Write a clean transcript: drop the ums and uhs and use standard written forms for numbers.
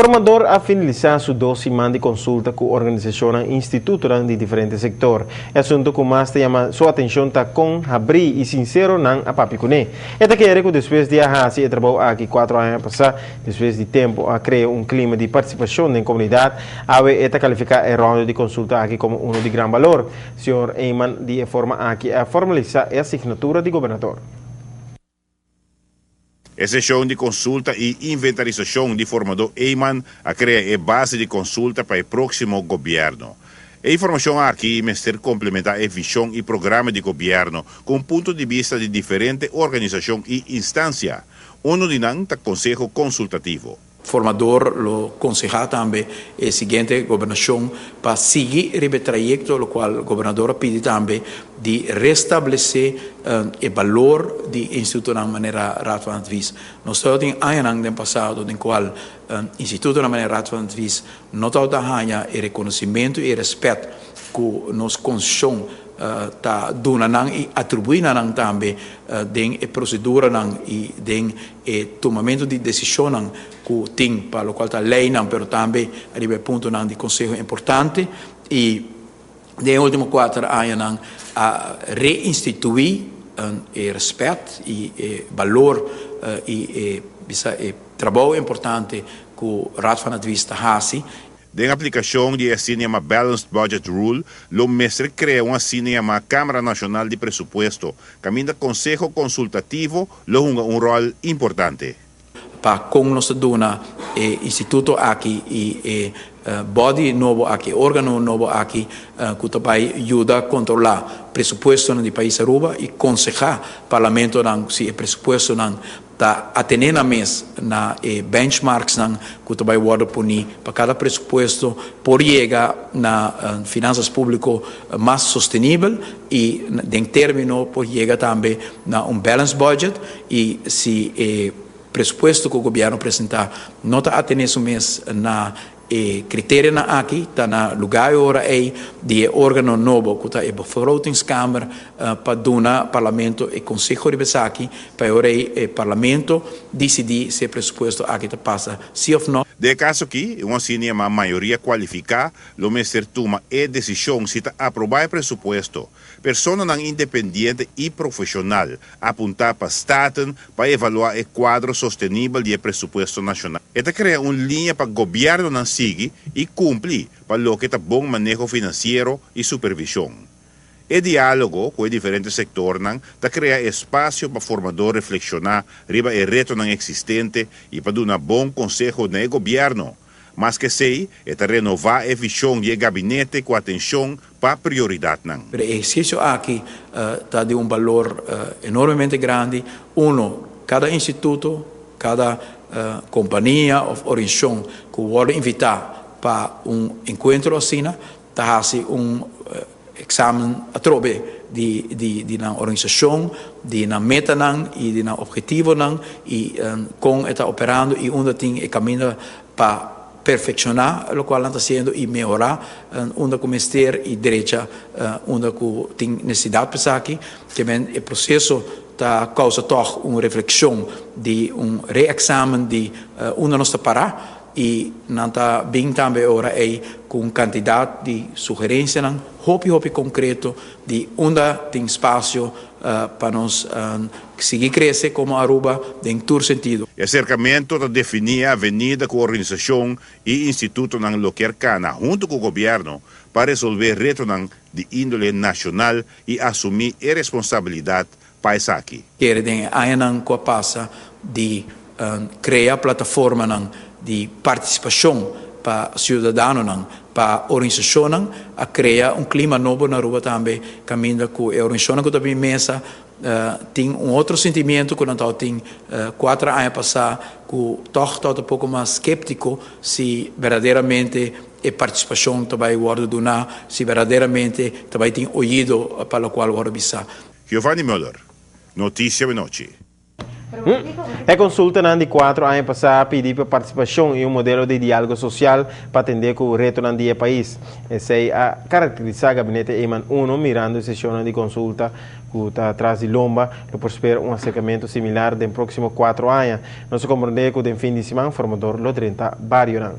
Formador a finalisá su dos siman di konsulta ku organisashon i institutonan di diferente sektor. E asuntu ku mas ta yama su atenshon ta kon habrí i sinsero nan a papia kuné. E ta kere ku despues di a hasi e trabou aki 4 aña pasá, despues di tempu a krea un klima di partisipashon den komunidat, awe e ta kalifiká e ronda di konsulta aki komo unu di gran balor. Señor Eman di e forma aki a formalisá e asignatura di gobernador. E seshon di konsulta i inventarisashon di formador Eman a krea e base di konsulta pa e próksimo gobièrnu. E informashon aki mester komplementá e vishon i programa di gobièrnu ku un punto di bista di diferente organisashon i instansia. Un di nan ta Konseho Konsultativo. Formador lo konsehá tambe e siguiente gobernashon pa sigui e trayekto, lokual gobernador a pidi tambe di restablesé e balor di institutonan manera Raad van Advies. Nos tabatin añanan den pasado den kual institutonan manera Raad van Advies no tabata haña e rekonosementu i rèspèt ku nos konstitushon ta duna nan i atribuí nan tambe den e proseduranan i den e tumamentu di desishonnan ku tin pa lokual ta leinan, pero tambe riba puntonan di konseho importante, i den último 4 añanan a reinstituí e rèspèt i e balor i e, bisa, e trabou importante ku Raad van Advies ta hasi. Den aplikashon di asina yamá Balanced Budget Rule, lo mester krea un asina yamá Kámara Nashonal di Presupuesto, kaminda Konseho Konsultativo lo hunga un ròl importante. Pa kon nos duna e instituto aki i e body nobo aki, órgano nobo aki, ku ta bai yuda kontrolá presupuesto di pais Aruba i konsehá parlamentonan si e presupuestonan ta atené nan mes na e benchmarksnan ku ta bai wòrdu pone pa kada presupuesto por yega na finansas públiko mas sostenibel i den término por yega tambe na un balanced budget, i si e presupuesto ku gobièrnu presentá no ta atené su mes na e kriterionan aki, ta na lugá ora ei di e órgano nobo ku ta e Begrotingskamer pa duna parlamento e konseho riba esaki, pa ora e parlamento disidí si e presupuesto aki ta pasa sí òf no. Den kaso aki, un asina yamá mayoria kualifiká lo mester tuma e desishon si ta aprobá e presupuesto. Personanan independiente i profeshonal apuntá pa Staten pa evaluá e kuadro sostenibel di presupuesto nashonal. E ta krea un liña pa gobièrnunan sigui i kumpli pa loke ta bon maneho finansiero i supervishon. E diálogo ku e diferente sektornan ta krea espasio pa formador reflekshoná riba e retonan eksistente i pa duna bon konseho na gobièrnu. Mas ku esei, ta renová e vishon di gabinete ku atenshon pa prioridatnan. E ehersisio aki ta di un balor enormemente grandi. Uno, kada instituto, kada kompania òf organisashon ku wòrdu invitá pa un enkuentro asina, ta hasi un eksamen atrobe di nan organisashon, di nan metanan i di nan ophetivonan i kon e ta operando i unda tin e kaminda pa perfekshoná lokual nan ta hasiendo i mehorá unda ku mester i drecha unda ku tin nesesidat pa esaki. E proseso ta kousa toch un reflekshon di un re-examen di unda nos ta pará, i nan ta bin tambe ora ei ku un kantidat di sugerensianan hopi hopi konkreto di unda tin espasio pa nos sigui krese komo Aruba den tur sentido. E aserkamentu ta definí e avenida ku organisashon i institutonan lo ke kana huntu ku gobièrnu pa resolvé retonan di índole nashonal i asumí e responsabilidat pa esaki. Kere den añanan ku a pasa di krea plataformanan di partisipashon pa siudadanonan, pa organisashonnan, a krea un klima nobo na Aruba tambe, kaminda ku e organisashonnan ku ta bin mesa tin un otro sentimentu ku nan tin 4 aña pasá, ku toch ta un poko mas sképtiko si berdaderamente e partisipashon ta bai wòrdu duná, si berdaderamente ta bai tin oido pa lokual wòrdu bisá. Giovanni Müller, Notisia Anochi. E consulta di 4 aña pasa a pidi pa participacion y un modelo di dialogo social pa atende cu e reto di pais. Esey a caracterisa gabinete Eman 1. Mirando e sesion di consulta cu ta tras di lomba, lo por spera un acercamento similar den proximo 4 aña. Nos ta compronde cu den fin di siman formador lo drenta bario.